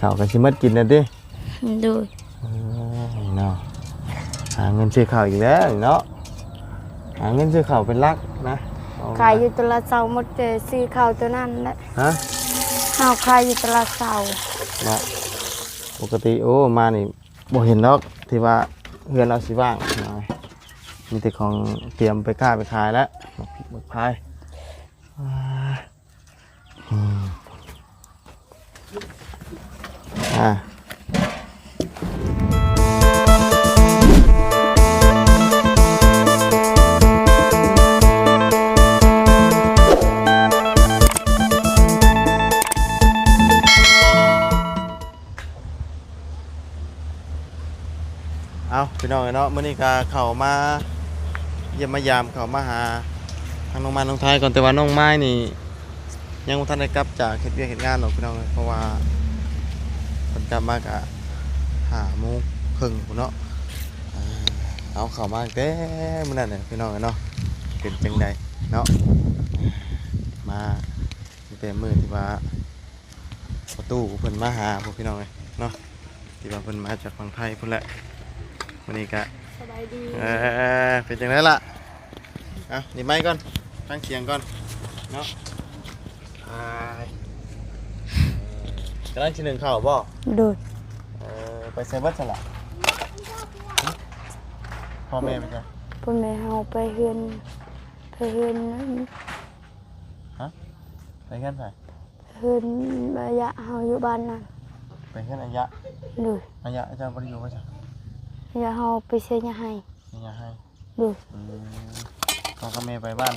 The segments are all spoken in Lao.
ເຂົ້າກໍຊິໝົດກິນແລ້ວຕິ? ໂດຍ. ເອີ ເນາະ ຫາເງິນຊື້ເຂົ້າອີກແລ້ວເນາະ ຫາເງິນຊື້ເຂົ້າເປັນຫຼັກນະ. ເອົາ ຂາຍຢູ່ຕະຫຼາດເຊົ້າໝົດ ແຕ່ຊື້ເຂົ້າຕົວນັ້ນແຫຼະ. ຮະ? ເຮົາຂາຍຢູ່ຕະຫຼາດເຊົ້າ. ເນາະ ປົກກະຕິ ໂອ້ ມານີ້ບໍ່ເຫັນດອກ ທີ່ວ່າເຮືອນລາວຊິວ່າງ ມີແຕ່ຂອງຕຽມໄປຄ້າໄປຂາຍແຫຼະ ໝາກພິກໝາກພາຍ. ອາ ອືມ ອາ ເອົາ ພີ່ນ້ອງເອີຍເນາະ ມື້ນີ້ກໍເຂົ້າມາຢ້ຽມມາຢາມ ເຂົ້າມາຫາທາງນ້ອງມາຍນ້ອງໄທກ່ອນ ແຕ່ວ່ານ້ອງມາຍນີ້ຍັງບໍ່ທັນໄດ້ກັບຈາກເຮັດວຽກເຮັດງານດອກ ພີ່ນ້ອງເອີຍ ເພາະວ່າເພິ່ນກັບມາກະຫ້າໂມງເຄິ່ງພຸ້ນເນາະ. ເອົາ ເຂົ້າມາຕັ້ງແຕ່ມື້ນັ້ນແຫຼະ ພີ່ນ້ອງເອີຍເນາະ ເປັນຈັ່ງໃດເນາະ ມາຕັ້ງແຕ່ມື້ທີ່ວ່າ ປະຕູເພິ່ນມາຫາພຸ້ນ ພີ່ນ້ອງເອີຍເນາະ ທີ່ວ່າເພິ່ນມາຈາກຝັ່ງໄທພຸ້ນແຫຼະ. ມື້ນີ້ກະ ສະບາຍດີ ເອີ ເປັນຈັ່ງໃດລະ? ເອົາ ນີ້ໄມກ່ອນ ຟັງສຽງກ່ອນເນາະ. ອ່າ ກຳລັງຊິໜຶ້ງເຂົ້າບໍ່? ໂດຍ. ເອີ ໄປໃສເບິດຊັ້ນລະ? ພໍ່ແມ່ໄປໃສ? ພໍ່ແມ່ເຮົາໄປເຮືອນ ໄປເຮືອນ ຮະ? ໄປເຮືອນໃຜ? ເຮືອນອາຍະເຮົາຢູ່ບ້ານນັ້ນ. ໄປເຮືອນອາຍະ? ໂດຍ. ອາຍະເຈົ້າບໍ່ໄດ້ຢູ່ບໍ່ຊະ? ອາຍະເຮົາໄປເຊຍາໄຮ. ເຊຍາໄຮ? ໂດຍ. ອືມ ພໍ່ກັບແມ່ໄປບ້ານ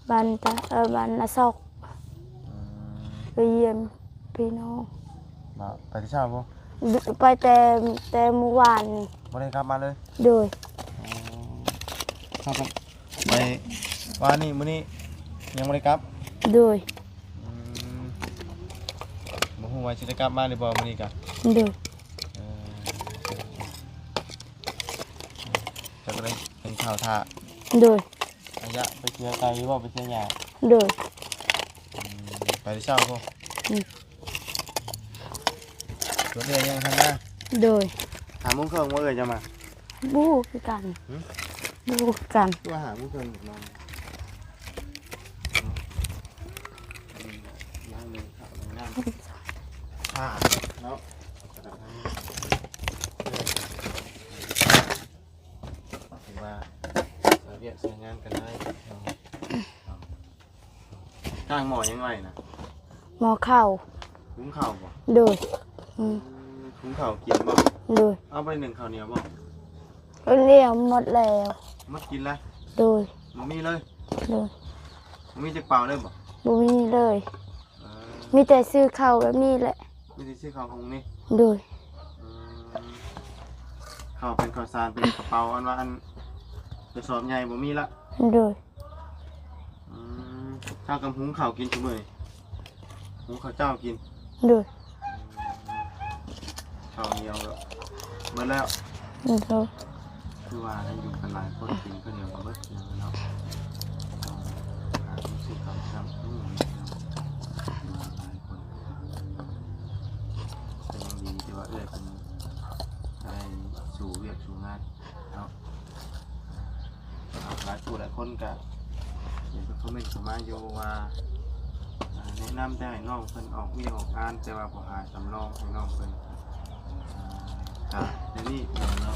ບ້ານຕາ ເອີ ບ້ານອາຊອກ. ອືມ ໄປຢ້ຽມພີ່ນ້ອງ. ບໍ່ ໄປແຕ່ເຊົ້າບໍ່? ໄປແຕ່ ແຕ່ມື້ວານນີ້ ບໍ່ໄດ້ກັບມາເລີຍ? ໂດຍ. ອໍ ເຂົ້າໄປ ໄປວານນີ້ ມື້ນີ້ຍັງບໍ່ໄດ້ກັບ? ໂດຍ. ອືມ ບໍ່ຮູ້ວ່າຊິໄດ້ກັບມາຫຼືບໍ່ມື້ນີ້ກະ? ໂດຍ. ເອີ ເຈົ້າກໍໄດ້ກິນເຂົ້າຖ້າ? ໂດຍ. ອາຍະໄປເຊຍໄກບໍ່? ໄປເຊຍຫຍ້າ? ໂດຍ. ອືມ ໄປແຕ່ເຊົ້າພຸ້ນ? ອືມ. ສ່ວນເອື້ອຍຍັງທັນມາ? ໂດຍ. ຫ້າໂມງເຄິ່ງບໍ່ເອື້ອຍຈະມາ? ບໍ່ຮູ້ຄືກັນ. ຫຶ? ບໍ່ຮູ້ຄືກັນ. ຄືວ່າຫ້າໂມງເຄິ່ງນອນ. ຖືວ່າຊ່ວຍວຽກຊ່ວຍງານກັນໄດ້. ຕັ້ງໝໍ້ຫຍັງໄວ້ນະ? ໝໍ້ເຂົ້າ. ຫຸງເຂົ້າບໍ່? ໂດຍ. ອືມ ຫຸງເຂົ້າກິນບໍ່? ໂດຍ. ເອົາໄປໜຶ້ງເຂົ້າໜຽວບໍ່? ເຂົ້າໜຽວໝົດແລ້ວ. ໝົດກິນລະ? ໂດຍ. ບໍ່ມີເລີຍ? ໂດຍ. ບໍ່ມີຈັກເປົາເລີຍບໍ່? ບໍ່ມີເລີຍ. ເອີ ມີແຕ່ຊື້ເຂົ້າແບບນີ້ແຫຼະ. ມີແຕ່ຊື້ເຂົ້າຫຸງນີ້? ໂດຍ. ອືມ ເຂົ້າເປັນເຂົ້າສານ ເປັນກະເປົາ ອັນວ່າອັນກະສອບໃຫຍ່ບໍ່ມີລະ? ໂດຍ. ອືມ ເຈົ້າກໍຫຸງເຂົ້າກິນຊຸມື້ນີ້? ຫຸງເຂົ້າເຈົ້າກິນ? ໂດຍ. ເຂົ້າໜຽວກໍເບິດແລ້ວ? ໂດຍ. ຄືວ່າໃຫ້ຢູ່ກັນຫຼາຍຄົນກິນເຂົ້າໜຽວກໍເບິດເນາະ. ເອີ ຫາທີ່ຊື້ເຂົ້າຊ້ຳ ອືມ ຫຼາຍຄົນ. ກໍຍັງດີທີ່ວ່າເອື້ອຍເພິ່ນໄດ້ສູ້ວຽກສູ້ງານເນາະ. ຫຼາຍຜູ້ຫຼາຍຄົນກະເຫັນເພິ່ນຄອມເມັນເຂົ້າມາຢູ່ວ່າ ແນະນຳແຕ່ໃຫ້ນ້ອງເພິ່ນອອກວຽກອອກງານ ແຕ່ວ່າບໍ່ຫາສຳຮອງໃຫ້ນ້ອງເພິ່ນ. ກະແນວນີ້ເນາະ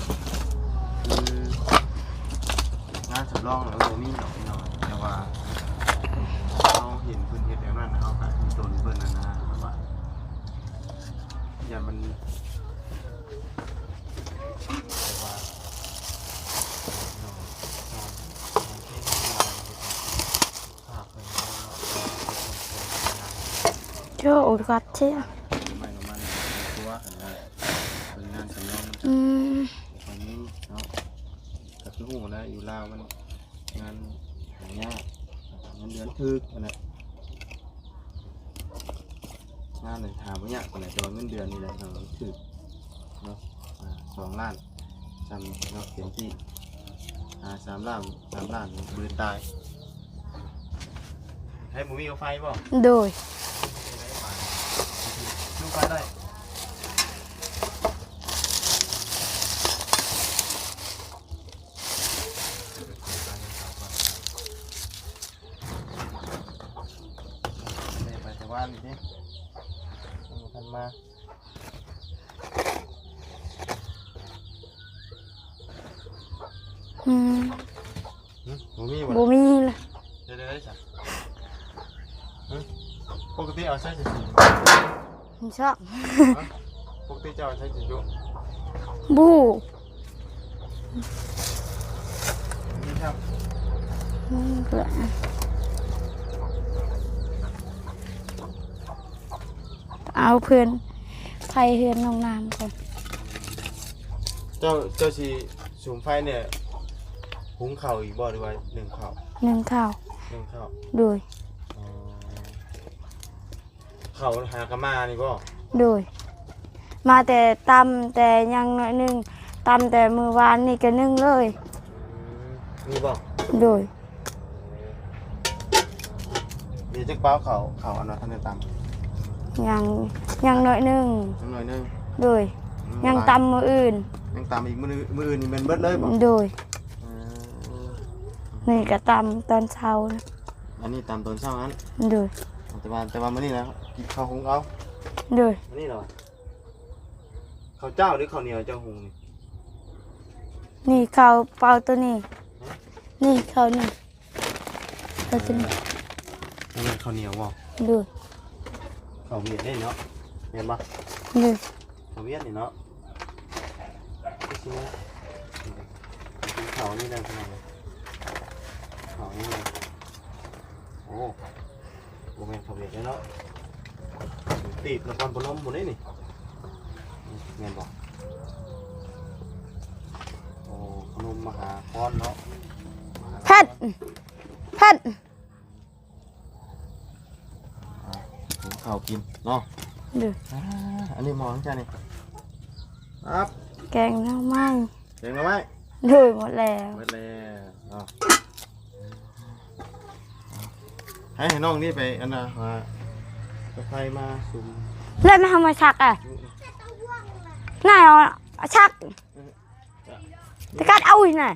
ຄືງານສຳຮອງລະບໍ່ມີດອກພີ່ນ້ອງ ແຕ່ວ່າເຮົາເຫັນເພິ່ນເຮັດແນວນັ້ນ ເຮົາກະອີ່ຕົນເພິ່ນຫັ້ນນະ ແບບວ່າ ຢ້ານມັນ ແຕ່ວ່າ ໂຈ ໂອກັດເຊຍ ອືມ ກໍຄືຮູ້ນະ ຢູ່ລາວມັນງານຫາຍາກ ເງິນເດືອນຖືກຫັ້ນນະ. ງານນີ້ຫາບໍ່ຍາກປານໃດ ແຕ່ວ່າເງິນເດືອນນີ້ແຫຼະ ເອີ ຖືກເນາະ ອາ ສອງລ້ານ ຊ່ຳເນາະ ເຕັມທີ່ ຫາສາມລ້ານ ສາມລ້ານບໍ່ໄດ້ຕາຍ. ໃຫ້ ບໍ່ມີກາໄຟບໍ່? ໂດຍ. ຈູດໄຟໄດ້? ວານນີ້ຕິ ຍັງບໍ່ທັນມາ. ອືມ ຫຶ ບໍ່ມີບໍ່? ບໍ່ມີລະ. ເຮັດໄດ້ໃດຊັ້ນ? ຫຶ ປົກກະຕິເອົາໃສ່ຊິ ມັນຊອກ. ຫະ ປົກກະຕິເຈົ້າເອົາໃສ່ຊິ? ບໍ່ ນີ້ຄັບ ອືມ ເອົາເພື່ອນ ໄຟເຮືອນນ້ອງນ້ຳກ່ອນ. ເຈົ້າ ເຈົ້າຊິສຸມໄຟນີ້ ຫຸງເຂົ້າອີກບໍ່ ຫຼືວ່າໜຶ້ງເຂົ້າ? ໜຶ້ງເຂົ້າ. ໜຶ້ງເຂົ້າ. ໂດຍ. ອໍ ເຂົ້າຫາກະມານີ້ບໍ່? ໂດຍ. ມາແຕ່ຕຳແຕ່ຍັງໜ້ອຍໜຶ່ງ, ຕຳແຕ່ມື້ວານນີ້ກະໜຶ້ງເລີຍ. ອືມ ນີ້ບໍ່? ໂດຍ. ເດ ຈັກເປົາເຂົ້າ ເຂົ້າອັນວ່າທັນໄດ້ຕຳ? ຍັງ ຍັງໜ້ອຍໜຶ່ງ. ຍັງໜ້ອຍໜຶ່ງ. ໂດຍ. ອືມ ຍັງຕຳມື້ອື່ນ. ຍັງຕຳອີກມື້ ມື້ອື່ນນີ້ແມ່ນເບິດເລີຍບໍ່? ໂດຍ. ເອີ ນີ້ກະຕຳຕອນເຊົ້ານະ. ອັນນີ້ຕຳຕອນເຊົ້າຫັ້ນ? ໂດຍ. ແຕ່ວ່າ ແຕ່ວ່າມື້ນີ້ນະ ກິນເຂົ້າຫຸງເອົາ? ໂດຍ. ອັນນີ້ເນາະ ເຂົ້າເຈົ້າຫຼືເຂົ້າໜຽວເຈົ້າຫຸງນີ້? ນີ້ເຂົ້າເປົາໂຕນີ້. ຫະ? ນີ້ເຂົ້ານີ້ ເຂົ້າໂຕນີ້. ເອີ ອັນນັ້ນເຂົ້າໜຽວບໍ່? ໂດຍ. ເຂົ້າຫວຽດເດ້ເນາະ ແມ່ນບໍ່? ໂດຍ. ເຂົ້າຫວຽດນີ້ເນາະ ຄືຊິ ກິນເຂົ້ານີ້ນະພີ່ນ້ອງ ເຂົ້ານີ້ນະ. ໂອ້ ບໍ່ແມ່ນເຂົ້າຫວຽດເດ້ເນາະ ຕີບນະຄອນພະນົມພຸ້ນເດ້ນີ້ ແມ່ນບໍ່? ໂອ້ ພະນົມມະຫາຄອນເນາະ ມະຫານະຄອນ. ເຜັດ ເຜັດ. ອ່າ ຫຸງເຂົ້າກິນເນາະ. ໂດຍ. ອ່າ ອັນນີ້ໝໍ້ຂອງເຈົ້ານີ້ ຄັບ ແກງໜໍ່ໄມ້. ແກງໜໍ່ໄມ້. ໂດຍ. ໝົດແລ້ວ ໝົດແລ້ວເນາະ. ໃຫ້ ໃຫ້ນ້ອງນີ້ໄປອັນນ່າ ຫາກະໄຟມາສຸມ ແລ້ວມາເອົາມາຊັກອະ ອືມ ນາຍເອົາຊັກ. ເອີ ຕະກັດເອົາອີກນະ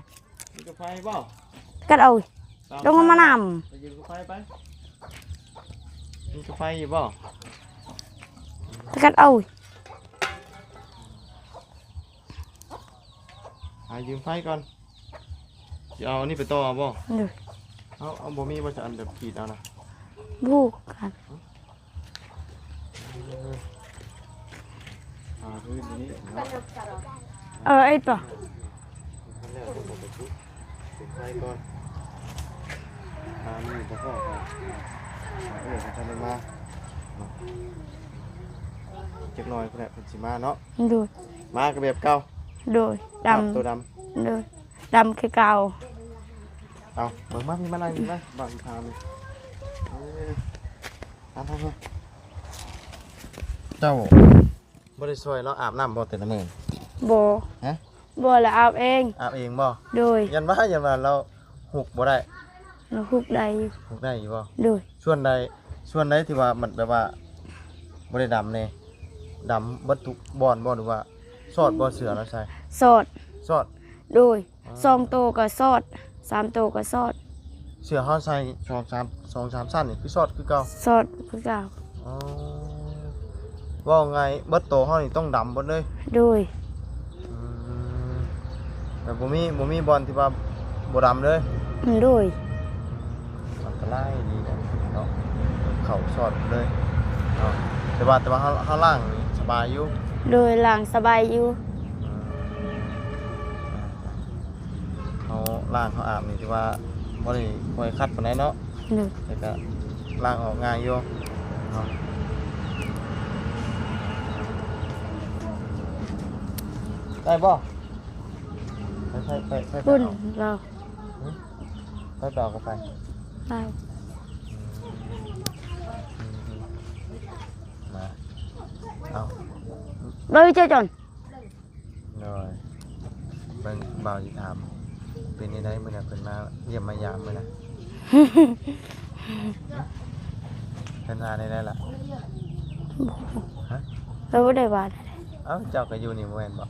ມີກະໄຟບໍ່? ຕະກັດເອົາອີກ ລົງມານຳ ໄປຢືມກະໄຟໄປ ມີກະໄຟຢູ່ບໍ່? ຕະກັດເອົາອີກ ຫາຢືມໄຟກ່ອນ ຊິເອົາອັນນີ້ໄປຕໍ່ບໍ່? ໂດຍ. ເອົາ ເອົາ ບໍ່ມີບໍ່ ຈະອັນແບບຂີດເອົານະ ບໍ່ກັນ. ອ່າ ພື້ນຕົວນີ້ເນາະ ເອີ ໄອ້ປະ ຄັນແລ້ວເຮົາກໍໄປປຸກ ເປັນໄຟກ່ອນ ອ່າ ມັນບໍ່ພໍກໍ ເອີ ຄັນທັນໄດ້ມາເນາະ ຈັກໜ້ອຍພຸ້ນແຫຼະເພິ່ນຊິມາເນາະ. ໂດຍ. ມາກໍແບບເກົ່າ. ໂດຍ. ດຳ ໂຕດຳ. ໂດຍ. ດຳຄືເກົ່າ. ເອົາ ເບິ່ງມາ ພີ່ມານັ່ງ ພີ່ມາ ບາງທາງນີ້ ເອີ ມາ ເຈົ້າບໍ່ໄດ້ຊ່ວຍລາວອາບນ້ຳບໍ່ແຕ່ລະມື້? ບໍ່. ຮະ? ບໍ່ ລາວອາບເອງ. ອາບເອງບໍ່? ໂດຍ. ຢ້ານວ່າ ຢ້ານວ່າລາວຮຸກບໍ່ໄດ້. ລາວຮຸກໄດ້ຢູ່. ຮຸກໄດ້ຢູ່ບໍ່? ໂດຍ. ສ່ວນໃດ ສ່ວນໃດທີ່ວ່າມັນແບບວ່າບໍ່ໄດ້ດຳແດ່? ດຳເບິດທຸກບ່ອນບໍ່ ຫຼືວ່າສອດບໍ່ ເສື້ອລາວໃສ່? ສອດ. ສອດ. ໂດຍ. ສອງໂຕກໍສອດ ສາມໂຕກໍສອດ. ເສື້ອເຮົາໃສ່ສອງສາມ ສອງສາມຊັ້ນນີ້ຄືສອດຄືເກົ່າ? ສອດຄືເກົ່າ. ອໍ ເວົ້າງ່າຍເບິດໂຕເຮົານີ້ຕ້ອງດຳເບິດເລີຍ. ໂດຍ. ອືມ ແຕ່ບໍ່ມີ ບໍ່ມີບ່ອນທີ່ວ່າບໍ່ດຳເລີຍ. ໂດຍ. ອັນຕະລາຍດີເນາະ ເຂົ້າສອດເລີຍເນາະ ແຕ່ວ່າ ແຕ່ວ່າເຮົາ ເຮົາລ້າງນີ້ສະບາຍຢູ່. ໂດຍ ລ້າງສະບາຍຢູ່. ອືມ ເຮົາລ້າງເຮົາອາບນີ້ຖືວ່າບໍ່ໄດ້ຄ່ອຍຂັດປານໃດເນາະ. ໂດຍ. ແຕ່ກະລ້າງອອກງ່າຍຢູ່ເນາະ. ໄດ້ບໍ່? ໄປ ໄປ ໄປ ໄປ ພຸ້ນ ເອົາ ລາວ ຫຶ? ໄປ ໄປເອົາກາແຟ ລາວ ອືມ ອືມ ມາ ເອົາ ເບິ່ງເຈົ້າຈອນ. ໂດຍ ເບິ່ງ ບ່າວຊິຖາມ ເປັນຈັ່ງໃດມື້ນັ້ນເພິ່ນມາຢ້ຽມມາຢາມມື້ນັ້ນ ເພິ່ນວ່າແນວໃດລະ? ບໍ່ ຮະ? ເພິ່ນບໍ່ໄດ້ວ່າແນວໃດ. ເອົ້າ ເຈົ້າກໍຢູ່ນີ້ບໍ່ແມ່ນບໍ່?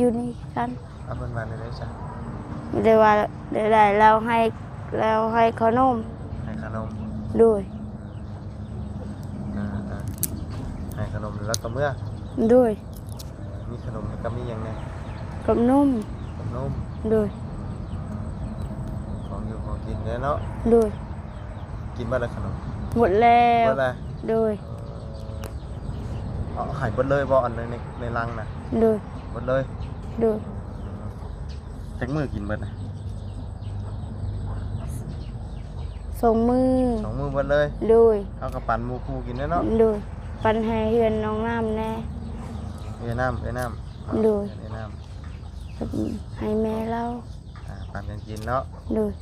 ຢູ່ນີ້ຄືກັນ. ເອົາ ເພິ່ນວ່າແນວໃດຊະ? ບໍ່ໄດ້ວ່າແນວໃດ ລາວໃຫ້ ລາວໃຫ້ເຂົ້າໜົມ. ໃຫ້ເຂົ້າໜົມ? ໂດຍ. ອ່າ ຂະໜົມແລ້ວກໍເມືອ? ໂດຍ. ມີຂະໜົມແລ້ວກໍມີຫຍັງແດ່? ກັບນົມ. ກັບນົມ? ໂດຍ. ຂອງຢູ່ຂອງກິນແດ່ເນາະ? ໂດຍ. ກິນເບິດແລ້ວຂະໜົມ? ໝົດແລ້ວ. ເບິດແລ້ວ? ໂດຍ. ເອີ ເອົາໃຫ້ເບິດເລີຍບໍ່ ອັນໃນ ໃນລັງນະ? ໂດຍ. ເບິດເລີຍ? ໂດຍ. ຈັກມື້ກິນເບິດນະ? ສອງມື້. ສອງມື້ເບິດເລີຍ? ໂດຍ. ເຮົາກໍປັນໝູ່ຄູ່ກິນແດ່ເນາະ? ໂດຍ. ປັນໃຫ້ເຮືອນນ້ອງນ້ຳແດ່. ເອື້ອຍນ້ຳ ເອື້ອຍນ້ຳ. ໂດຍ. ເອື້ອຍນ້ຳ ໃຫ້ແມ່ລາວ. ອ່າ ປັນກັນກິນເນາະ? ໂດຍ.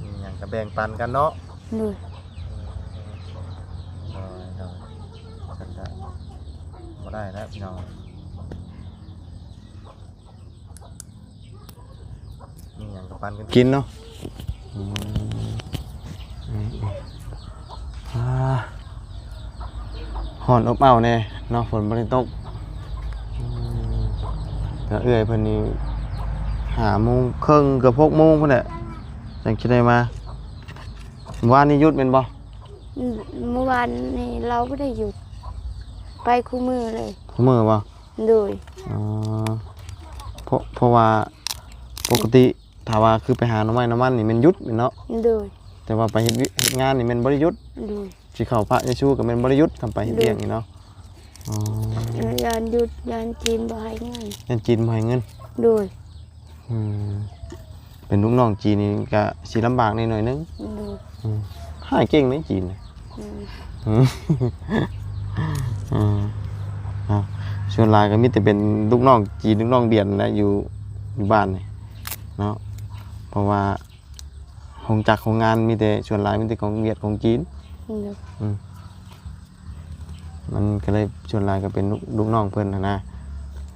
ອໍ ມີຫຍັງກໍແບ່ງປັນກັນເນາະ? ໂດຍ. ໂດຍ ໂດຍ. ຊັ້ນກໍບໍ່ໄດ້ແລ້ວພີ່ນ້ອງ. ມີຫຍັງກໍປັນກັນກິນເນາະ. ອືມ ອືມ ອືມ ອ່າ ຮ້ອນອົບເອົ້າແດ່ເນາະ ຝົນບໍ່ໄດ້ຕົກ. ອືມ ແຕ່ເອື້ອຍເພິ່ນນີ້ຫ້າໂມງເຄິ່ງ ເກືອບຫົກໂມງພຸ້ນແຫຼະ ຈັ່ງຊິໄດ້ມາ. ວານນີ້ຢຸດແມ່ນບໍ່? ອືມ ເມື່ອວານນີ້ລາວບໍ່ໄດ້ຢຸດ ໄປຄູ່ມື້ເລີຍ. ຄູ່ມື້ບໍ່? ໂດຍ. ອໍ ເພາະ ເພາະວ່າປົກກະຕິ ຖ້າວ່າຄືໄປຫາໜໍ່ໄມ້ໜໍ່ມັນນີ້ແມ່ນຢຸດແມ່ນເນາະ? ໂດຍ. ແຕ່ວ່າໄປເຮັດວຽກເຮັດງານນີ້ແມ່ນບໍ່ໄດ້ຢຸດ? ໂດຍ. ຊິເຂົ້າພະເຢຊູກໍແມ່ນບໍ່ໄດ້ຢຸດ ຄັນໄປເຮັດວຽກນີ້ເນາະ? ໂດຍ. ອໍ ຢ້ານຢຸດ ຢ້ານຈີນບໍ່ໃຫ້ເງິນ. ຢ້ານຈີນບໍ່ໃຫ້ເງິນ? ໂດຍ. ອືມ ເປັນລູກນ້ອງຈີນນີ້ກະຊິລຳບາກແດ່ໜ້ອຍໜຶ່ງ. ໂດຍ. ອືມ ຮ້າຍເກັ່ງເດ້ຈີນນະ. ອືມ ອືມ ອືມ ເນາະ ສ່ວນຫຼາຍກໍມີແຕ່ເປັນລູກນ້ອງຈີນ ລູກນ້ອງຫວຽດນະ ຢູ່ ຢູ່ບ້ານນີ້ເນາະ ເພາະວ່າໂຮງຈັກໂຮງງານມີແຕ່ ສ່ວນຫຼາຍມີແຕ່ຂອງຫວຽດ ຂອງຈີນ. ໂດຍ. ອືມ ມັນກໍເລີຍ ສ່ວນຫຼາຍກໍເປັນລູກ ລູກນ້ອງເພິ່ນຫັ້ນນະ.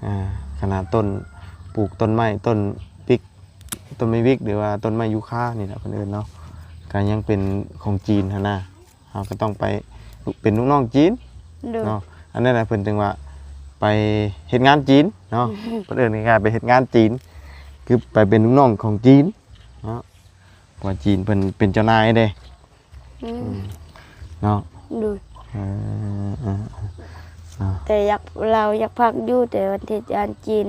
ອ່າ ຂະໜາດຕົ້ນ ປູກຕົ້ນໄມ້ ຕົ້ນວິກ ຕົ້ນໄມ້ວິກ ຫຼືວ່າຕົ້ນໄມ້ຢູຄານີ້ແຫຼະເພິ່ນເອີ້ນເນາະ ກໍຍັງເປັນຂອງຈີນຫັ້ນນະ. ເຮົາກໍຕ້ອງໄປເປັນລູກນ້ອງຈີນ. ໂດຍ. ເນາະ ອັນນັ້ນແຫຼະເພິ່ນຈຶ່ງວ່າໄປເຮັດງານຈີນເນາະ. ອືມ ເພິ່ນເອີ້ນງ່າຍໆ ໄປເຮັດງານຈີນ ຄືໄປເປັນລູກນ້ອງຂອງຈີນເນາະ ເພາະວ່າຈີນເພິ່ນເປັນເຈົ້ານາຍເດ້. ອືມ ອືມ ເນາະ. ໂດຍ. ເອີ ເອີ ເນາະ ແຕ່ຢາກ ລາວຢາກພັກຢູ່ ແຕ່ວ່າຢ້ານຈີນ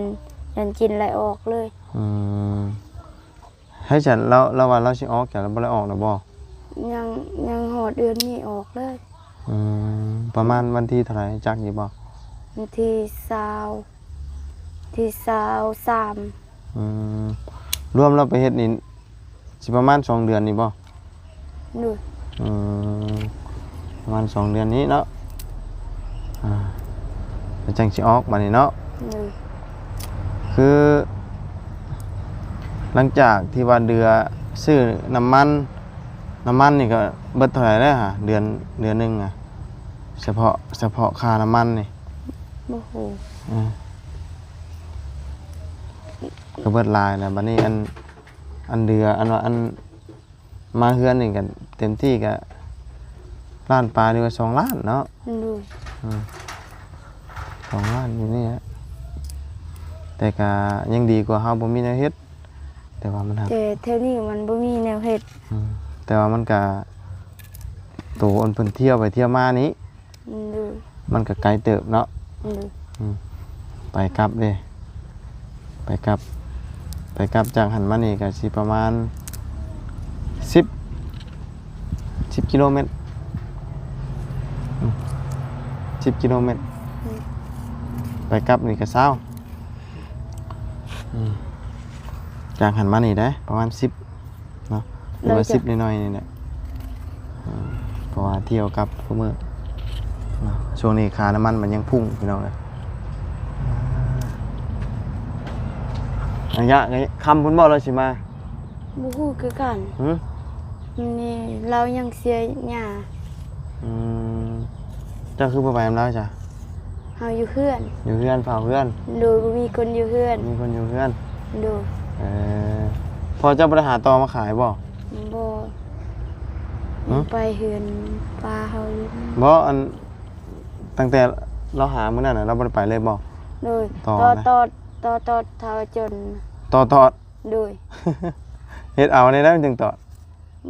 ຢ້ານຈີນໄລ່ອອກເລີຍ. ອືມ ໃຫ້ຊັ້ນ ລາວ ລາວວ່າລາວຊິອອກ ແຕ່ລາວບໍ່ໄດ້ອອກນະບໍ່? ຍັງ ຍັງຮອດເດືອນນີ້ອອກເລີຍ. ອືມ ປະມານວັນທີເທົ່າໃດ ຈັກຢູ່ບໍ່? ວັນທີຊາວ ທີຊາວສາມ. ອືມ ລວມແລ້ວໄປເຮັດນີ້ ຊິປະມານສອງເດືອນນີ້ບໍ່? ໂດຍ. ອືມ ປະມານສອງເດືອນນີ້ເນາະ. ອ່າ ແລ້ວຈັ່ງຊິອອກບາດນີ້ເນາະ. ໂດຍ. ຄື ຫຼັງຈາກທີ່ວ່າເດືອຊື້ນ້ຳມັນ ນ້ຳມັນນີ້ກໍເບິດເທົ່າໃດແລ້ວຫາ ເດືອນ ເດືອນໜຶ່ງອະ ສະເພາະ ສະເພາະຄ່ານ້ຳມັນນີ້? ບໍ່ຮູ້. ເອີ ກໍເບິດຫຼາຍແລ້ວ. ບາດນີ້ອັນ ອັນເດືອ ອັນວ່າອັນ ມາເຮືອນນີ້ກໍເຕັມທີ່ກໍລ້ານປາຍ ຫຼືວ່າສອງລ້ານເນາະ. ໂດຍ. ອືມ ສອງລ້ານຢູ່ນີ້ແຫຼະ ແຕ່ກໍຍັງດີກວ່າເຮົາບໍ່ມີແນວເຮັດ. ແຕ່ວ່າມັນຫາກ ແຕ່ແຖວນີ້ມັນບໍ່ມີແນວເຮັດ. ອືມ ແຕ່ວ່າມັນກະ ໂຕອັນເພິ່ນທ່ຽວໄປທ່ຽວມານີ້ ໂດຍ ມັນກະໄກເຕີບເນາະ. ໂດຍ. ອືມ ໄປກັບເດ້ ໄປກັບ ໄປກັບຈາກຫັ້ນມານີ້ກະຊິປະມານສິບ ສິບກິໂລແມັດ. ອືມ ສິບກິໂລແມັດ. ໂດຍ. ໄປກັບນີ້ກະຊາວ. ອືມ ຈາກຫັ້ນມານີ້ໄດ໋ປະມານສິບເນາະ ຫຼືວ່າສິບໜ້ອຍໆນີ້ແຫຼະ. ເອີ ເພາະວ່າທ່ຽວກັບທຸກມື້ເນາະ. ຊ່ວງນີ້ຄ່ານ້ຳມັນມັນຍັງພຸ່ງ ພີ່ນ້ອງເອີຍ. ໄລຍະ ໄລຍະຄ່ຳພຸ້ນບໍ່ລາວຊິມາ? ບໍ່ຮູ້ຄືກັນ. ຫື? ມື້ນີ້ລາວຍັງເສຍຫຍ້າ. ອືມ ເຈົ້າຄືບໍ່ໄປນຳລາວຊະ? ເຮົາຢູ່ເຮືອນ. ຢູ່ເຮືອນ ເຝົ້າເຮືອນ. ໂດຍ. ບໍ່ມີຄົນຢູ່ເຮືອນ. ບໍ່ມີຄົນຢູ່ເຮືອນ. ໂດຍ. ເອີ ພໍ່ເຈົ້າບໍ່ໄດ້ຫາຕໍມາຂາຍບໍ່? ບໍ່. ຫຶ? ໄປເຮືອນປ້າເຮົາຢູ່. ບໍ່ ອັນ ຕັ້ງແຕ່ລາວຫາມື້ນັ້ນນະ ລາວບໍ່ໄດ້ໄປເລີຍບໍ່? ໂດຍ. ຕໍ່ ຕໍ່ ຕໍ່ ຕໍ່ຕອດເທົ່າຈົນ. ຕໍ່ຕອດ? ໂດຍ. ເຮັດເອົາແນວໃດມັນຈຶ່ງຕອດ?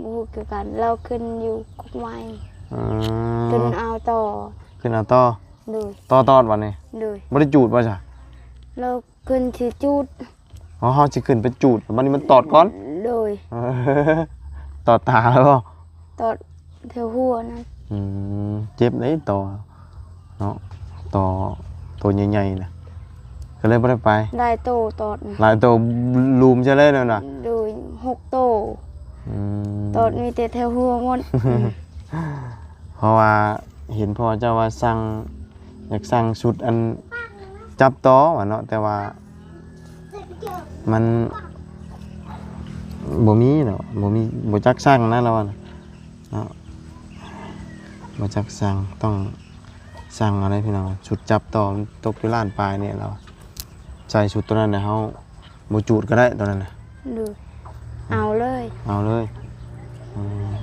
ບໍ່ຮູ້ຄືກັນ ລາວຂຶ້ນຢູ່ກົກໄມ້. ອືມ ຂຶ້ນເອົາຕໍ່ ຂຶ້ນເອົາຕໍ່ ໂດຍ ຕໍ່ຕອດບັດນີ້ ໂດຍ ບໍ່ໄດ້ຈູດບໍ່ຊະ ແລ້ວຂຶ້ນຊິຈູດ ອໍ ເຮົາຊິຂຶ້ນໄປຈູດ ບັດນີ້ມັນຕອດກ່ອນ ໂດຍ ຕອດຕາແລ້ວບໍ່ ຕອດແຖວຫົວນັ້ນ ອືມ ເຈັບເດ້ຕໍ່ເນາະ ຕໍ່ໂຕໃຫຍ່ໆນະ ກໍເລີຍບໍ່ໄດ້ໄປ ຫຼາຍໂຕຕອດນະ ຫຼາຍໂຕ ລຸມໃສ່ເລີຍນັ້ນນະ ໂດຍ ຫົກໂຕ ອືມ ຕອດມີແຕ່ແຖວຫົວໝົດ ເພາະວ່າເຫັນພໍ່ເຈົ້າວ່າສັ່ງ ຢາກສັ່ງຊຸດອັນຈັບຕໍ່ວ່າເນາະ ແຕ່ວ່າມັນບໍ່ມີເນາະ ບໍ່ມີ ບໍ່ຈັກສັ່ງນະ ລາວວ່ານະເນາະ ບໍ່ຈັກສັ່ງ ຕ້ອງສັ່ງເອົາເດ້ພີ່ນ້ອງ ຊຸດຈັບຕໍ່ມັນຕົກຢູ່ລ້ານປາຍນີ້ ລາວວ່າ ໃສ່ຊຸດໂຕນັ້ນນະ ເຮົາບໍ່ຈູດກໍໄດ້ໂຕນັ້ນນະ ໂດຍ ເອົາເລີຍ ເອົາເລີຍ ອືມ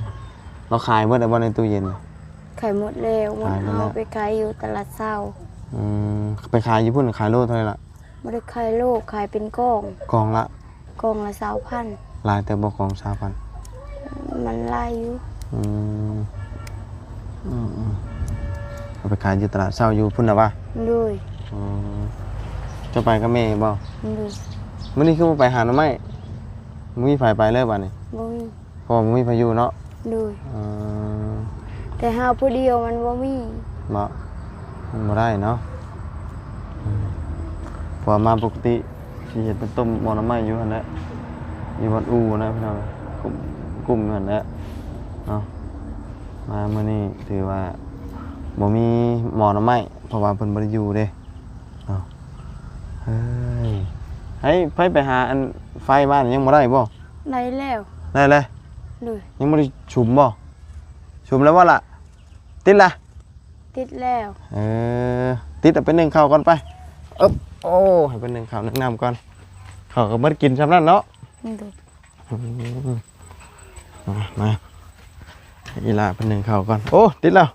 ລາວຂາຍເບິດແລ້ວບໍ່ໃນຕູ້ເຢັນນະ? ຂາຍໝົດແລ້ວ ໝົດ ຂາຍໝົດແລ້ວ ເອົາໄປຂາຍຢູ່ຕະຫຼາດເຊົ້າ ອືມ ໄປຂາຍຢູ່ພຸ້ນ ຂາຍໂລເທົ່າໃດລະ? ບໍ່ໄດ້ຂາຍໂລ ຂາຍເປັນກ່ອງ ກ່ອງລະ ກ່ອງລະຊາວພັນ ຫຼາຍເຕີບບໍ່ ກ່ອງຊາວພັນ ມັນຫຼາຍຢູ່ ອືມ ອືມໆ ເອົາໄປຂາຍຢູ່ຕະຫຼາດເຊົ້າຢູ່ພຸ້ນນະວະ ໂດຍ ອືມ ເຈົ້າໄປກັບແມ່ບໍ່? ໂດຍ ມື້ນີ້ຄືບໍ່ໄປຫາໜໍ່ໄມ້? ບໍ່ມີໃຜໄປເລີຍບາດນີ້ ບໍ່ມີ ເພາະວ່າບໍ່ມີໃຜຢູ່ເນາະ ໂດຍ ອືມ ແຕ່ເຮົາຜູ້ດຽວມັນບໍ່ມີ ບໍ່ ມັນບໍ່ໄດ້ເນາະ ອືມ ເພາະວ່າມາປົກກະຕິຊິເຮັດເປັນຕົ້ມໝໍ່ໜໍ່ໄມ້ຢູ່ຫັ້ນແຫຼະ ຢູ່ວັດອູ່ນະພີ່ນ້ອງ ກຸ້ມ ກຸ້ມຢູ່ຫັ້ນແຫຼະເນາະ ມາມື້ນີ້ຖືວ່າບໍ່ມີໝໍ່ໜໍ່ໄມ້ ເພາະວ່າເພິ່ນບໍ່ໄດ້ຢູ່ເດ້ເນາະ ເອີຍ ໃຫ້ໃຜໄປຫາອັນໄຟມານີ້ ຍັງບໍ່ໄດ້ບໍ່? ໄດ້ແລ້ວ ໄດ້ແລ້ວ ໂດຍ ຍັງບໍ່ໄດ້ສຸມບໍ່? ສຸມແລ້ວບໍ່ລະ? ຕິດລະ? ຕິດແລ້ວ ເອີ ຕິດເອົາໄປໜຶ້ງເຂົ້າກ່ອນໄປ ເອີບ ໂອ້ ໃຫ້ເພິ່ນໜຶ້ງເຂົ້າໜຶ້ງນ້ຳກ່ອນ ເຂົ້າກໍເບິດກິນຊ່ຳນັ້ນເນາະ ໂດຍ ອືມ ມາ ມາ ອີ່ຫຼ້າເພິ່ນໜຶ້ງເຂົ້າກ່ອນ ໂອ້ ຕິດແລ້ວ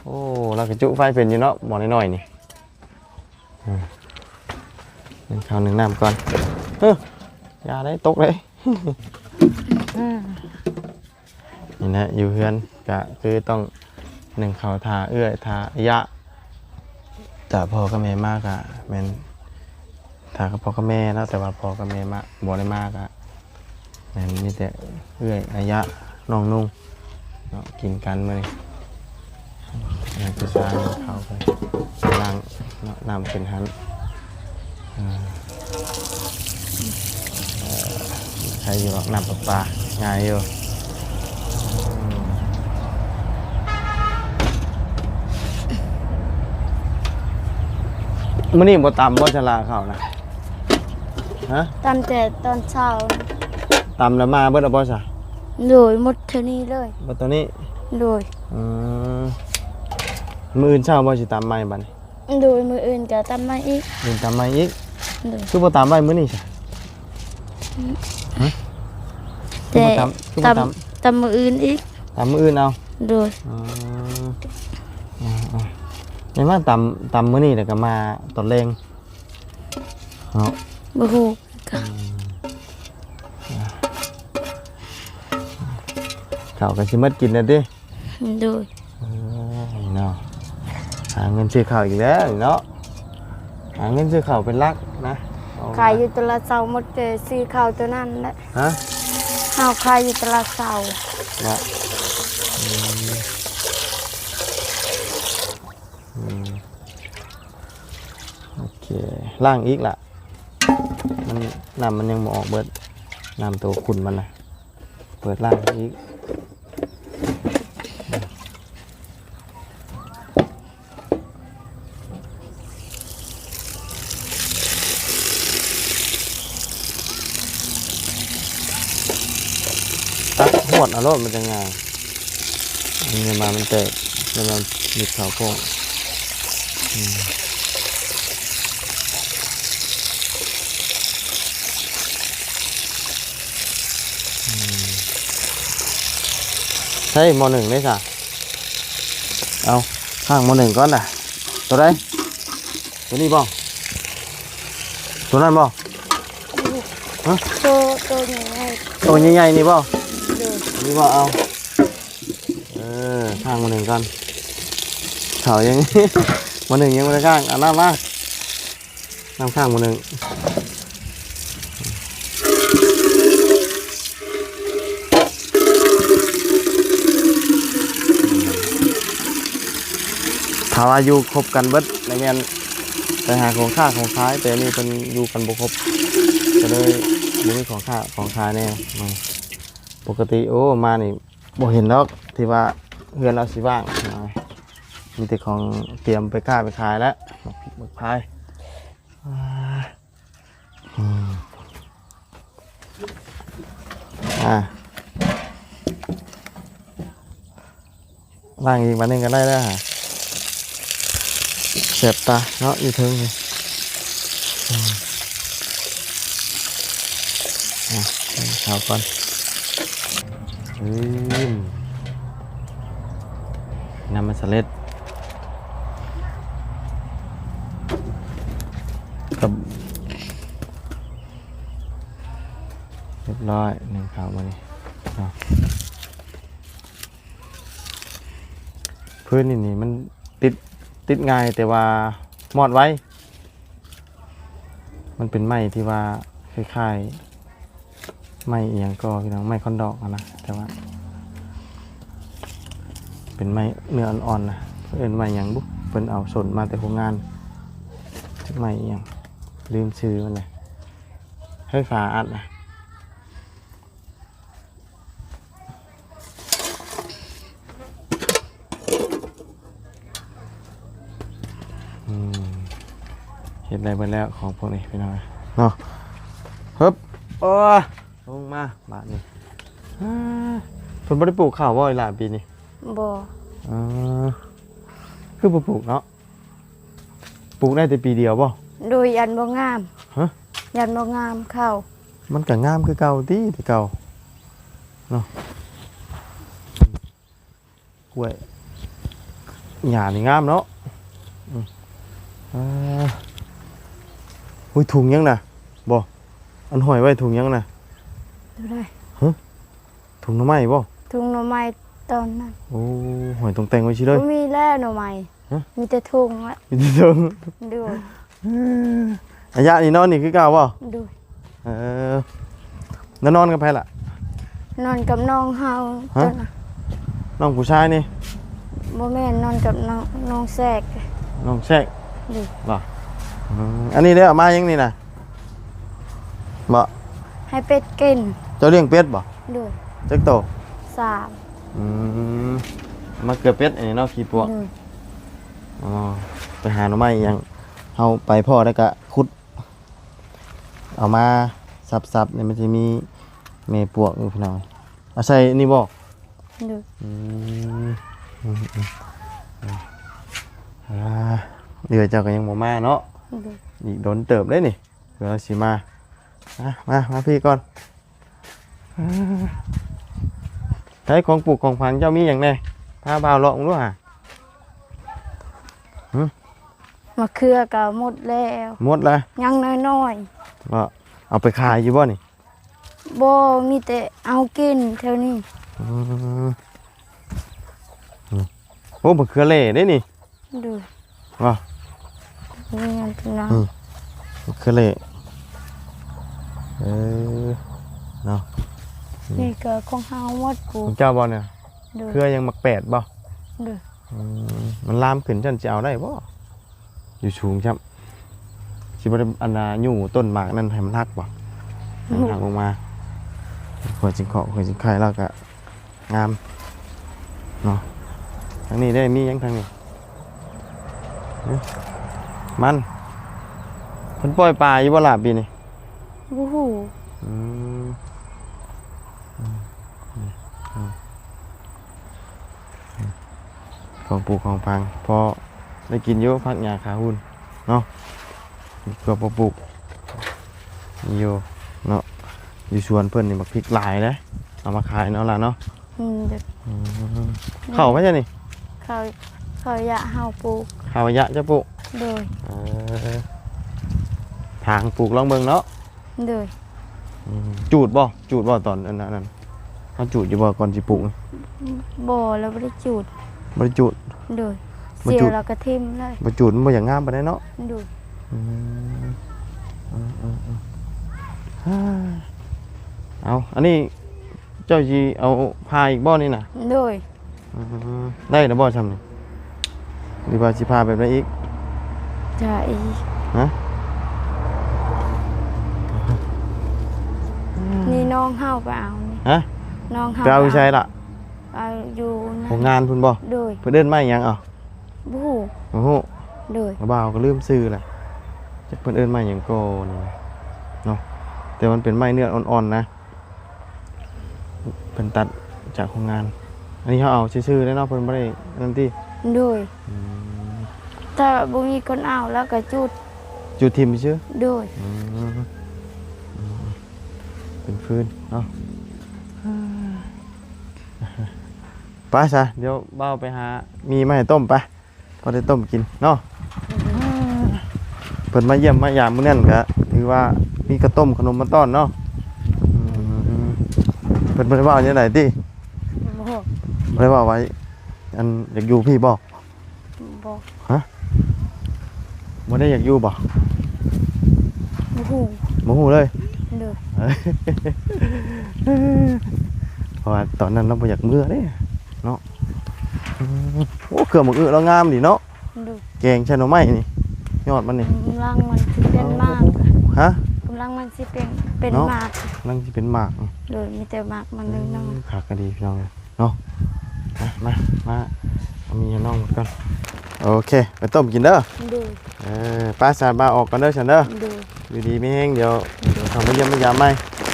ໂອ້ ລາວກໍຈຸໄຟເປັນຢູ່ເນາະ ໝໍ້ນ້ອຍໆນີ້ ອືມ ໜຶ້ງເຂົ້າໜຶ້ງນ້ຳກ່ອນ ເອີ ຢ່າໄດ້ຕົກເດ້ ອືມ ນີ້ແຫຼະ ຢູ່ເຮືອນກະຄືຕ້ອງໜຶ້ງເຂົ້າຖ້າເອື້ອຍ ຖ້າອາຍະ ຖ້າພໍ່ກັບແມ່ມາກະແມ່ນ ຖ້າກັບພໍ່ກັບແມ່ເນາະ ແຕ່ວ່າພໍ່ກັບແມ່ມາ ບໍ່ໄດ້ມາກະແມ່ນມີແຕ່ເອື້ອຍ ອາຍະ ນ້ອງນຸ່ງເນາະ ກິນກັນມື້ນີ້ ຍັງຄືຊາເຂົ້າໄປ ລ້າງເນາະ ນ້ຳເປັນຫັ້ນ ອືມ ເອີ ໃຄຢູ່ດອກ ນ້ຳປະປາ ງ່າຍຢູ່ ມື້ນີ້ບໍ່ຕຳບໍ່ ສະລາເຂົ້ານະ? ຮະ? ຕຳແຕ່ຕອນເຊົ້າ ຕຳແລ້ວມາເບິດແລ້ວບໍ່ຊະ? ໂດຍ ໝົດເທົ່ານີ້ເລີຍ ໝົດເທົ່ານີ້ ໂດຍ ອືມ ມື້ອື່ນເຊົ້າບໍ່ຊິຕຳໃໝ່ບັດນີ້? ໂດຍ ມື້ອື່ນກໍຕຳໃໝ່ອີກ ມື້ອື່ນຕຳໃໝ່ອີກ ໂດຍ ຄືບໍ່ຕຳໄວ້ມື້ນີ້ຊະ? ອືມ ຮະ? ແຕ່ ຄືບໍ່ຕຳ ຄືບໍ່ຕຳ ຕຳ ຕຳມື້ອື່ນອີກ ຕຳມື້ອື່ນເອົາ ໂດຍ ອືມ ອືມໆ ແມ່ນວ່າຕຳ ຕຳມື້ນີ້ແລ້ວກໍມາຕອນແລງເນາະ ບໍ່ຮູ້ ອືມ ເຂົ້າກໍຊິໝົດກິນແລ້ວຕິ? ໂດຍ ເອີ ເນາະ ຫາເງິນຊື້ເຂົ້າອີກແລ້ວເນາະ ຫາເງິນຊື້ເຂົ້າເປັນຫຼັກນະ ຂາຍຢູ່ຕະຫຼາດເຊົ້າໝົດ ແຕ່ຊື້ເຂົ້າຕົວນັ້ນແຫຼະ ຮະ? ເຮົາຂາຍຢູ່ຕະຫຼາດເຊົ້າ ເນາະ ອືມ ອືມ ໂອເຄ ລ້າງອີກລະ ມັນ ນ້ຳມັນຍັງບໍ່ອອກເບິດ ນ້ຳໂຕຂຸ່ນມັນນະ ເປີດລ້າງອີກ ຕັກຫວດເອົາໂລດ ມັນຈະງ່າຍ ອັນນີ້ມາມັນແຕກ ແລ້ວມັນມິດເຂົ້າໂພງ ອືມ. ອືມ ໃຊ້ໝໍ້ໜຶ້ງເດ້ຊະ ເອົາ ຂ້າງໝໍ້ໜຶ້ງກ່ອນນະ ໂຕໃດ? ໂຕນີ້ບໍ່? ໂຕນັ້ນບໍ່? ຮະ? ໂຕ ໂຕໃຫຍ່ໆ ໂຕໃຫຍ່ໆນີ້ບໍ່? ໂດຍ ໂຕນີ້ບໍ່? ເອົາ ເອີ ເອີ ຂ້າງໝໍ້ໜຶ້ງກ່ອນ ເຂົ້າຍັງ ໝໍ້ໜຶ້ງຍັງບໍ່ໄດ້ຂ້າງ ເອົານ້ຳມາ ນ້ຳຂ້າງໝໍ້ໜຶ້ງ. ຖ້າວ່າຢູ່ຄົບກັນເບິດ ແລ້ວແມ່ນໄປຫາຂອງຄ້າຂອງຂາຍ, ແຕ່ນີ້ເພິ່ນຢູ່ກັນບໍ່ຄົບ ກໍເລີຍບໍ່ມີຂອງຄ້າຂອງຂາຍແດ່. ປົກກະຕິ ໂອ້ ມານີ້ບໍ່ເຫັນດອກ ທີ່ວ່າເຮືອນລາວຊິວ່າງ, ມີແຕ່ຂອງຕຽມໄປຄ້າໄປຂາຍແຫຼະ ໝາກພິກໝາກພາຍ. ອາ ອືມ ອ່າ ລ້າງອີກບາດໜຶ່ງກໍໄດ້ແລ້ວ. ແສບຕາເນາະ ຢູ່ເທິງນີ້. ອືມ ອ່າ ເອົາເຂົ້າກ່ອນ. ອືມ ນ້ຳມັນສະເລັດ ກັບ ຮຽບຮ້ອຍ ໜຶ່ງເຂົ້າມື້ນີ້ເນາະ. ພື້ນນີ້ນີ້ມັນຕິດ ຕິດງ່າຍ ແຕ່ວ່າມອດໄວ. ມັນເປັນໄມ້ທີ່ວ່າຄ້າຍໆ ໄມ້ອີ່ຫຍັງກໍພີ່ນ້ອງ ໄມ້ຄອນດອກຫັ້ນນະ ແຕ່ວ່າເປັນໄມ້ເນື້ອອ່ອນໆນະ. ເອີ້ນໄມ້ຫຍັງບຸ? ເພິ່ນເອົາສົນມາແຕ່ໂຮງງານ ຈັກໄມ້ອີ່ຫຍັງ ລືມຊື່ມັນແຫຼະ ໄຟຟ້າອັດນະ. ອືມ ເຮັດໄດ້ເບິດແລ້ວຂອງພວກນີ້ພີ່ນ້ອງເນາະ. ຮຶບ ໂອ້ຍ ລົງມາບາດນີ້. ອາ ເພິ່ນບໍ່ໄດ້ປູກເຂົ້າບໍ່ອີ່ຫຼ້າປີນີ້? ບໍ່. ເອີ ຄືບໍ່ປູກເນາະ? ປູກໄດ້ແຕ່ປີດຽວບໍ່? ໂດຍ ຢ້ານບໍ່ງາມ. ຮະ? ຢ້ານບໍ່ງາມເຂົ້າ. ມັນກໍງາມຄືເກົ່າຕິ ແຕ່ເກົ່າເນາະ. ກ້ວຍຫຍ້ານີ້ງາມເນາະ. ອືມ ອ່າ ໂອ້ຍ ຖົງຫຍັງນະ? ບໍ່ ອັນຫ້ອຍໄວ້ຖົງຫຍັງນະ? ໂຕໃດ? ຮະ? ຖົງໜໍ່ໄມ້ບໍ່? ຖົງໜໍ່ໄມ້ຕອນນັ້ນ. ໂອ້ ຫ້ອຍຕົງແຕ່ງໄວ້ຊິເລີຍ. ບໍ່ມີແລ້ວໜໍ່ໄມ້. ຮະ? ມີແຕ່ຖົງລະ. ມີແຕ່ຖົງ. ໂດຍ. ເອີ ອາຍະນີ້ນອນນີ້ຄືເກົ່າບໍ່? ໂດຍ. ເອີ ແລ້ວນອນກັບໃຜລະ? ນອນກັບນ້ອງເຮົາ. ຮະ? ຕົວນະ ນ້ອງຜູ້ຊາຍນີ້? ບໍ່ແມ່ນ ນອນກັບນ້ອງ ນ້ອງແຊກ. ນ້ອງແຊກ? ໂດຍ. ບໍ່ ອືມ ອັນນີ້ເດ້ ເອົາມາຫຍັງນີ້ນະ? ບໍ່ ໃຫ້ເປັດກິນ. ເຈົ້າລ້ຽງເປັດບໍ່? ໂດຍ. ຈັກໂຕ? ສາມ. ອືມ ມາເກືອເປັດອັນນີ້ເນາະ ຂີ້ປວກ. ໂດຍ. ອໍ ໄປຫາໜໍ່ໄມ້ອີ່ຫຍັງ ເຮົາໄປພໍ້ແລ້ວກະຂຸດ ເອົາມາສັບໆ ນີ້ມັນຈະມີແມ່ປວກຢູ່ພີ່ນ້ອງ. ອາໄສນີ້ບໍ່? ໂດຍ. ອືມ ອືມ ອືມ ອືມ ອ່າ ເອື້ອຍເຈົ້າກໍຍັງບໍ່ມາເນາະ. ໂດຍ. ອີກດົນເຕີບເດ້ນີ້ ເພື່ອຊິມາ. ມາ ມາ ມາພີ້ກ່ອນ. ໃຊ້ຂອງປູກຂອງຝັງເຈົ້າມີຫຍັງແດ່? ພາບ່າວເລາະເບິ່ງດູຫາ. ຫຶ? ມະເຂືອກໍໝົດແລ້ວ. ໝົດລະ? ຍັງນ້ອຍໆ. ບໍ່ ເອົາໄປຂາຍຢູ່ບໍ່ນີ້? ບໍ່ ມີແຕ່ເອົາກິນແຖວນີ້. ອືມ ໂອ້ ມະເຂືອເລ່ເດ້ນີ້. ໂດຍ. ວ່າ ນີ້ນະ ອືມ ມະເຂືອເລ່ ເອີ ເນາະ. ນີ້ກໍຂອງເຮົາໝົດປູກ. ຂອງເຈົ້າບໍ່ນີ້? ໂດຍ. ເຂືອຫຍັງ ໝາກແປດບໍ່? ໂດຍ. ອືມ ມັນລາມຂຶ້ນຊັ້ນ ຊິເອົາໄດ້ບໍ່? ຢູ່ສູງຊ້ຳ ຊິບໍ່ໄດ້ ອັນນ່າ ຍູ້ຕົ້ນໝາກນັ້ນໃຫ້ມັນຫັກບໍ່? ໃຫ້ມັນຫັກລົງມາ ຂ້ອຍຈຶ່ງເຄາະ ຂ້ອຍຈຶ່ງໄຄ ແລ້ວກະ ງາມເນາະ. ທາງນີ້ເດ້ ມີຫຍັງທາງນີ້? ຫຶ? ມັນ ເພິ່ນປ່ອຍປາຢູ່ບໍ່ລະປີນີ້? ບໍ່ຮູ້. ອືມ ອືມ ອືມ ຂອງປູກຂອງຝັງ ພໍໄດ້ກິນຢູ່ ຜັກຫຍ້າຂາຫຸ່ນເນາະ. ເກືອບໍ່ປູກ ມີຢູ່ເນາະ. ຢູ່ສວນເພິ່ນນີ້ບັກພິກຫຼາຍເດ້ ເອົາມາຂາຍເນາະຫຼານເນາະ. ອືມ ອືມ ເຂົ້າໄປຊະນີ້? ເຂົ້າ ເຂົ້າຢະເຮົາປູກ. ເຂົ້າຢະເຈົ້າປູກ? ໂດຍ. ເອີ ຖາງປູກລອງເບິ່ງເນາະ. ໂດຍ. ອືມ ຈູດບໍ່? ຈູດບໍ່ຕອນອັນນັ້ນ? ເຮົາຈູດຢູ່ບໍ່ກ່ອນຊິປູກ? ບໍ່ ລາວບໍ່ໄດ້ຈູດ. ບໍ່ໄດ້ຈູດ? ໂດຍ. ບໍ່ຈູດ ເສຍແລ້ວກໍຖິ້ມເລີຍ. ບໍ່ຈູດມັນບໍ່ຢາກງາມປານໃດເນາະ. ໂດຍ. ອືມ ເອົາ ອັນນີ້ເຈົ້າຊິເອົາຜ່າອີກບໍ່ນີ້ນະ? ໂດຍ. ອືມ ໄດ້ແລ້ວບໍ່ຊ່ຳນີ້ ຫຼືວ່າຊິຜ່າແບບໃດອີກ? ຈະອີກ ຮະ? ນີ້ນ້ອງເຮົາໄປເອົານີ້. ຮະ? ນ້ອງເຮົາໄປເອົາຢູ່ໃສລະ? ເອົາຢູ່ໂຮງງານພຸ້ນບໍ່? ໂດຍ. ເພິ່ນເອີ້ນໄມ້ຫຍັງເອົາ? ບໍ່ຮູ້. ບໍ່ຮູ້? ໂດຍ. ບ່າວກໍລືມຊື່ລະ ຈັກເພິ່ນເອີ້ນໄມ້ຫຍັງກໍນີ້ເນາະ ແຕ່ມັນເປັນໄມ້ເນື້ອອ່ອນໆນະ. ເພິ່ນຕັດຈາກໂຮງງານ. ອັນນີ້ເຮົາເອົາຊື່ໆເດ້ເນາະ ເພິ່ນບໍ່ໄດ້ນັ້ນຕິ? ໂດຍ. ອືມ ຖ້າບໍ່ມີຄົນເອົາ ລາວກໍຈູດ ຈູດຖິ້ມຊື່? ໂດຍ. ອືມ ເປັນຟືນເນາະ. ໄປຊະ ດຽວບ່າວໄປຫາໝີ່ມາໃຫ້ຕົ້ມ ໄປ. ພໍໄດ້ຕົ້ມກິນເນາະ. ເພິ່ນມາຢ້ຽມມາຢາມມື້ນັ້ນກະຖືວ່າມີກະຕົ້ມຂະໜົມມາຕ້ອນເນາະ. ອືມ ເພິ່ນບໍ່ໄດ້ເວົ້າແນວໃດຕິ? ບໍ່ ບໍ່ໄດ້ເວົ້າວ່າ ອັນ ຢາກຢູ່ພີ້ບໍ່? ບໍ່. ຮະ? ບໍ່ໄດ້ຢາກຢູ່ບໍ່? ບໍ່ຮູ້. ບໍ່ຮູ້ເລີຍ? ໂດຍ. ເພາະວ່າຕອນນັ້ນລາວບໍ່ຢາກເມືອເດ້ເນາະ. ອືມ ໂອ້ ເຄື່ອງບັກອຶລາວງາມດີເນາະ. ໂດຍ. ແກງໃສ່ໜໍ່ໄມ້ນີ້ ຍອດມັນນີ້ ກຳລັງມັນຊິເປັນໝາກ. ຮະ? ກຳລັງມັນຊິເປັນ ເປັນໝາກ ກຳລັງຊິເປັນໝາກ. ໂດຍ. ມີແຕ່ໝາກມັນນ້ອຍໆ. ເອີ ຄັກກະດີພີ່ນ້ອງເອີຍເນາະ. ມາ ມາ ມາ ເອົາໝີ່ໃຫ້ນ້ອງໝົດກ່ອນ. ໂອເຄ ໄປຕົ້ມກິນເດີ. ໂດຍ. ເອີ ໄປ ສານບ່າວອອກກ່ອນເດີ ຊັ້ນເດີ. ໂດຍ. ຢູ່ດີມີແຮງ ດຽວ ດຽວເຂົ້າມາຢ້ຽມມາຢາມໃໝ່.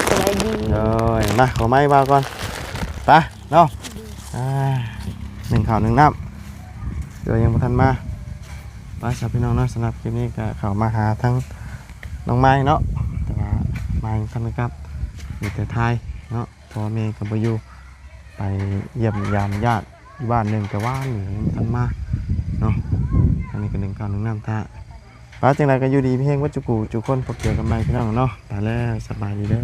ສະບາຍດີ. ໂດຍ. ມາ ຂໍໄມ້ບ່າວກ່ອນ ໄປເນາະ. ໂດຍ. ອ່າ ໜຶ້ງເຂົ້າໜຶ້ງນ້ຳ ດຽວຍັງບໍ່ທັນມາ. ໄປຊະພີ່ນ້ອງເນາະ ສຳລັບຄລິບນີ້ກໍເຂົ້າມາຫາທາງນ້ອງໄມ້ເນາະ ແຕ່ວ່າໄມ້ຍັງບໍ່ທັນໄດ້ກັບ ມີແຕ່ຖ່າຍເນາະ ພໍ່ແມ່ກໍບໍ່ຢູ່ ໄປຢ້ຽມຢາມຍາດຢູ່ບ້ານໜຶ່ງ ແຕ່ວ່ານີ້ຍັງບໍ່ທັນມາເນາະ. ທາງນີ້ກໍໜຶ້ງເຂົ້າໜຶ້ງນ້ຳຖ້າ. ໄປ ຈັ່ງໃດກໍຢູ່ດີມີແຮງເບິດຈຸກູ່ຈຸຄົນ ພົບເຈີກັນໃໝ່ພີ່ນ້ອງເນາະ. ໄປແລ້ວ ສະບາຍດີເດີ.